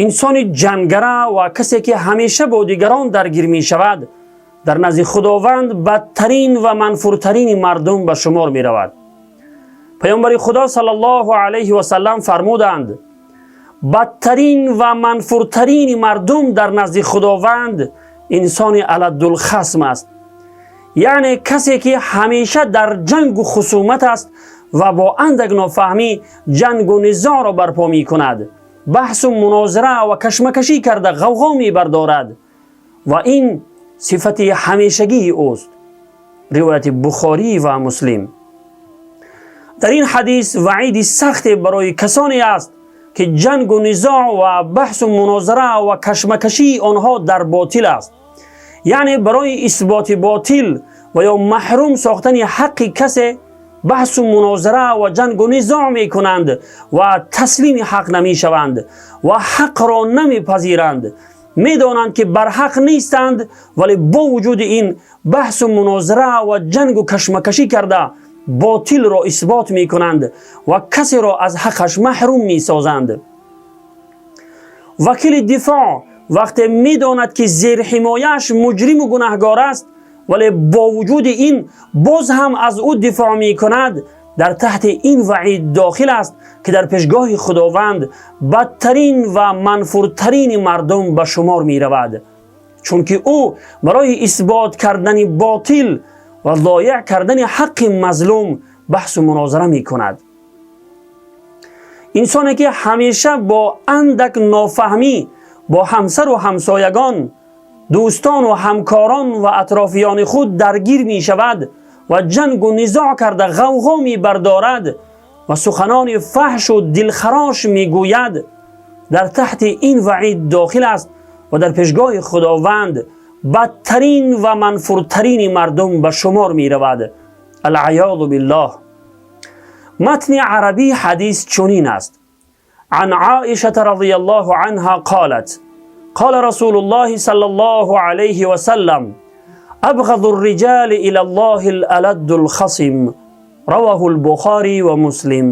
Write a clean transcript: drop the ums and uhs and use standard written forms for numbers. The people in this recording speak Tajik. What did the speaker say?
Инсони ҷангара ва касе ки ҳамеша бо дигарон даргир мешавад, дар назди Худованд бадтарин ва манфуртарини мардум ба шумор меравад. Паёмбари Худо саллаллоҳу алайҳи васаллам фармуданд: бадтарин ва манфуртарини мардум дар назди Худованд инсони аладдулхасм аст, яъне касе ки ҳамеша дар ҷангу хусумат аст ва бо андак нофаҳмӣ ҷангу низоъро барпо мекунад, баҳсу мунозира ва кашмакашӣ карда ғавғо мебардорад ва ин сифати ҳамешагии ӯст. Ривояти Бухорӣ ва Муслим. Дар ин ҳадис ваъиди сахте барои касоне аст, ки ҷангу низоъ ва баҳсу мунозира ва кашмакашии онҳо дар ботил аст, яъне барои исботи ботил ва ё маҳрум сохтани ҳаққи касе баҳсу мунозира ва ҷангу низоъ мекунанд ва таслими ҳақ намешаванд ва ҳақро намепазиранд. Медонанд, ки барҳақ нестанд, вале бо вуҷуди ин баҳсу мунозира ва ҷангу кашмакашӣ карда ботилро исбот мекунанд ва касеро аз ҳаққаш маҳрум месозанд. Вакили дифоъ вақте медонад, ки зерҳимояаш муҷриму гунаҳгор аст, вале бо вуҷуди ин боз ҳам аз ӯ дифоъ мекунад, дар таҳти ин ваъид дохил аст, ки дар пешгоҳи Худованд бадтарин ва манфуртарини мардум ба шумор меравад, чунки ӯ барои исбот кардани ботил ва зоеъ кардани ҳаққи мазлум баҳсу мунозира мекунад. Инсоне ки ҳамеша бо андак нофаҳмӣ бо ҳамсару ҳамсоягон, дӯстону ҳамкорон ва атрофиёни худ даргир мешавад ва ҷангу низоъ карда ғавғо мебардорад ва суханони фаҳшу дилхарош мегӯяд, дар таҳти ин ваъид дохил аст ва дар пешгоҳи Худованд бадтарин ва манфуртарини мардум ба шумор меравад. Алъаёзу биллоҳ. Матни арабии ҳадис чунин аст: عن عائشة رضي الله عنها قالت: قال رسول الله صلى الله عليه وسلم: أبغض الرجال إلى الله الألد الخصم. رواه البخاري ومسلم.